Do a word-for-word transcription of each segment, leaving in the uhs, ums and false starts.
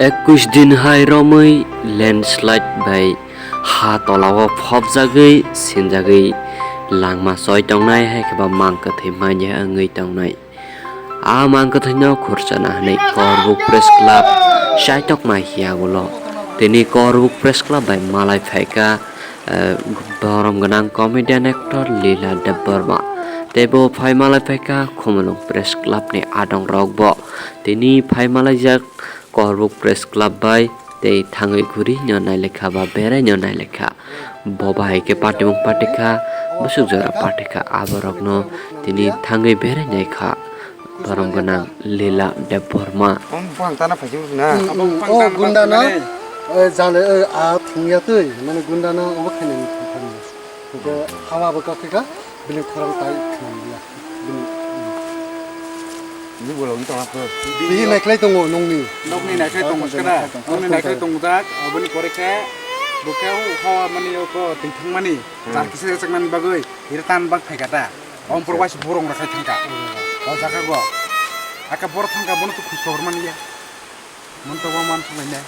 Ekush din hai romwi landslide bai ha tolao phobjagwi sinjagwi langma choi tongnai hai khe ba mang kwthwi manya wngwi tongnai. A mang kwthwino khurchana hwnwi Korbuk Press Club chaitok mai hiya ulo. Tini Korbuk Press Club bai malai phaikha, eh, borom gwnang comedian actor Lila Debbarma. Tei bo phai malai phaikha Khumulwng Press Club ni adong rok bo. Tini phai malaijak Korbuk Press Club bai tei thangwi guri no nailekha ba berai no nailekha. Bo bahai khe patimung patikha, bwswk jora patikha, aborokno tini thangwi berai naikha. Borom gwnang Lila Debbarma. Bong bang tana phaising na. Mm, mm. O gundano, eh, jale, eh, a thungya twi, mane gundano obo khainani thangkha. Hingke hawa bo kakhe kha, bini khorang tai khnam ya. Bini, bini. Ni bolong ni tongma kho. Bini naikhlai tongo nongni. Nokni naikhlai tongo. Ah, kana. Naikhlai tongo. Nokni naikhlai tongo jak, aboni pore khe bo khe hawa mani oko twi thangmani. Hmm. Jar kisa chaknani bagwi, ira tan bak phaikha ta. Om purwais borong rakhai thangkha. Hmm. O jaga go. Aka bor thangkha bono tu khus khobor mani ya. Mon to man sumai ne.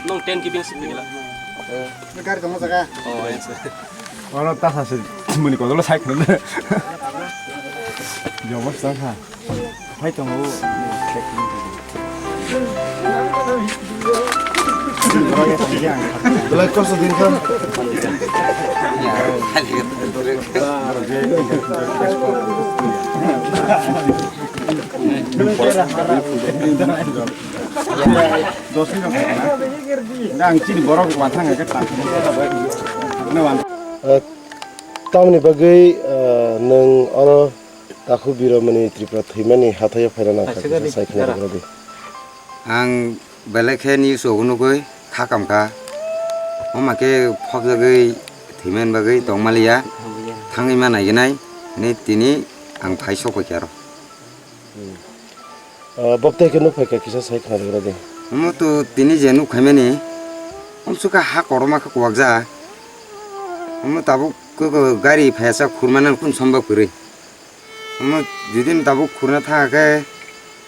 Nung ten kibing sih pegila. Gari tongma jaga. Oh, yes. Oro tasa se muni kodolo sai khna. Jobos ta kha. Hai tongo. Belai kosto din kha. Ang chini borok wansang khe ta. Tamni bagwi, ah, nwng oro Takhuk Birmani Tripura thwimani hathaio phaina nangkha kisa sai khna rwdi. Ang belai khe news o nugwi kha kamkha. Omo khe phobjagwi thwimani bagwi tongmaliya. Thangwi ma naiginai hinwi tini ang phai sok paikha aro. Ah, boktai khe nuk phaikha kisa sai khna rwdi. Omo to tini je nuk khaimani, omsukha ha kotorma khe kuwakjak. Omo tabuk gari phaiya sa khurmani kun somba kwrwi. Omo judino tabuk khurna thangkhe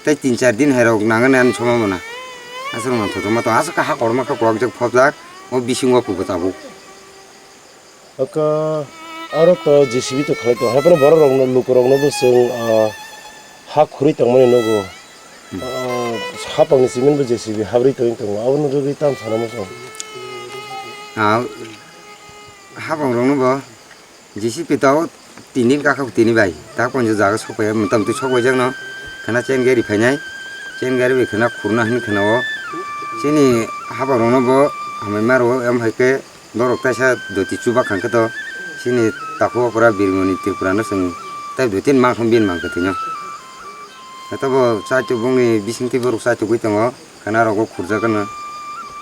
tei tin char din hairok nangani ani somba mona. Aswk manthoto mato aswk ha kotorma khe kuwakjak phobjak o bisingo pubo tabuk. Aka aro to J C B to khalai tongo. Haiphano borok rokno, lukurokno bo chwng, ah, ha khurui tongmani nugo. Hmm. Ah, hapangni simi bo J C B habrui tongwi tongo. Abono rwgwi tamo sana muchung. Ah, hapang rokno bo J C B to tini kakhok tini bai. Ta konjo jaga sokpaiya, motamti sokpaijakno. Khana chain gari phainai. Chain gari bai khana khurna hwnwi khana o. Chini hapang rokno bo hamai maro, em hai khe Borok kaisa doti chuba khangkhe to chini takhuk okra Birmoni Tripura no chwng tei doti ni mangthang bini mang kwthwino. Hato bo chaitok bongni bisingtwi borok chaitogwi tongo, khana rogo khurjak gana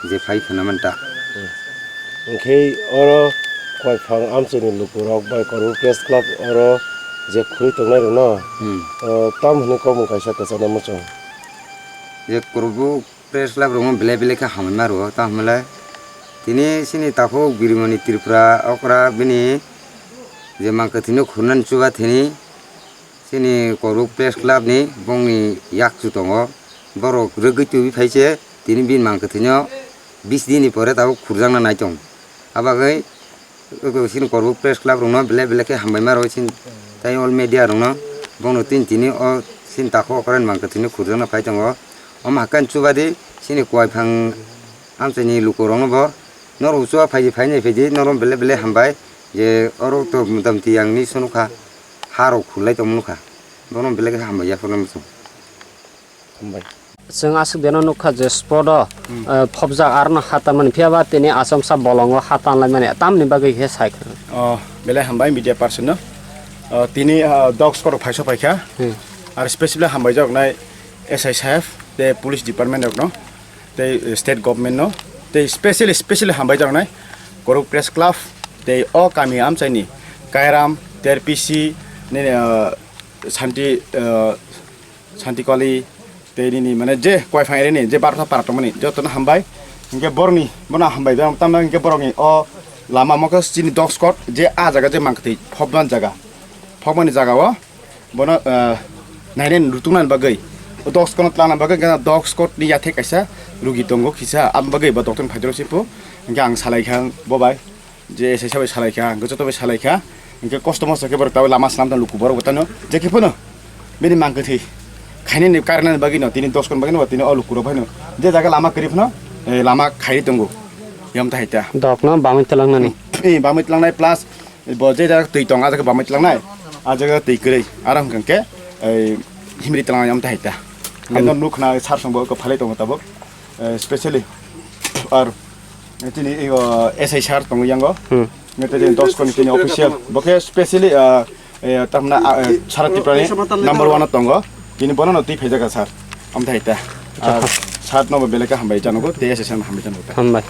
je phai khana manta. Hwnkhe oro Koiphang amchaini lukurok bai Korbuk Press Club oro je khurui tongnai rokno, hmm, o, tam hwnwi kokmung kaisa kwchangma muchung. Je Korbuk Press Club rokno belai belai khe hambai ma rwo, tamo hwnle tini chini takhuk Birmoni Tripura okra bini je mang kwthwino khurnani chuba thini chini Korbuk Press Club ni bongni yakchu tongo, borok rwgwi tubui phai se tini bini mang kwthwino bis din ni pore tabuk khurjakna nai tongo. Abagwi Oko chini Korbuk Press Club rokno belai belai khe hambai ma rwo chini tei all media rokno, bono tini tini o chini takhuk okra ni mang kwthwino khurjakna phai tongo. Omo hakhe chuba di chini Koiphang amchaini lukurokno bo norok chuba phai di, phainai phai di, norok belai belai hambai je oro to motamti ang ni sunu kha, ha rok khulai tongma nukha, bono belai khe hambai ya phano muchung. Hambai. Chwng aswk deno nukha je spot o, eh, phobjak arno ha tanmani, phiya ba tini achomsa bolongo ha tanlaimani, tamni bagwi khe sai kha. Oh, belai hambai media person no. Oh, tini, ah, dog squad rok phaiso phaikha. Hmm. Ar specially hambai jaknai S I saheb, tei police department rokno, tei, eh, state government no, tei specially, specially hambai jaknai Korok Press Club, tei o kami amchaini Kairam, T R P C, nini, ah, Santi, ah, Santikoli, tei nini mane je Koiphang area ni je barsa para tongmani jotono hambai. Hinkhe borokni bono hambai, tamo hinkhe borokni o lama mokhe chini dog squad je a jaga je mangkwtwi phobman jaga, phobmani jaga o bono, ah, nainani rutuknani bagwi, o dog squad no twlangna bagwi hinkhe dog squad ni yathek kaisa rugi tongo kisa, aboni bagwi bo doctor ni phaidoro se phu. Hinkhe ang salai kha bo bai. Je S I sabai salai kha, hwnkhe joto bai salai kha, hwnkhe kosto mosto khe borok tabuk lama slam tong luku borok bo tano, je khe phano bini mang kwthwi khainani karnani bagwi no, tini dog squad bagwi no, tini o luku rok bai no, je jaga lama kwrwi phano, eh, lama khairi tongo, yom ta hai ta. Dog no bamwi twlangnani. Eh, bamwi twlangnai plus bo je jaga twi tong, a jaga bamwi twlangnai, a jaga twi kwrwi, aro hwnkhe, eh, himri twlangnai yom ta hai ta. Hwnkhe Am- no nukna sar song bo khe phalai tongo tabuk. Eh, specially ar tini, eh, S I sir tongo yango. Hmm. Nete tini dog squad ni tini official. Bo khe specially, eh, eh, tamna, ah, eh, sara Tripura ni number one o tongo. Tini bono no twi phaijak sir. Amthai ta. Acha. Ar sir no bo belai khe hambai janogo, tei S I sir no hambai janogo ta. Hambai.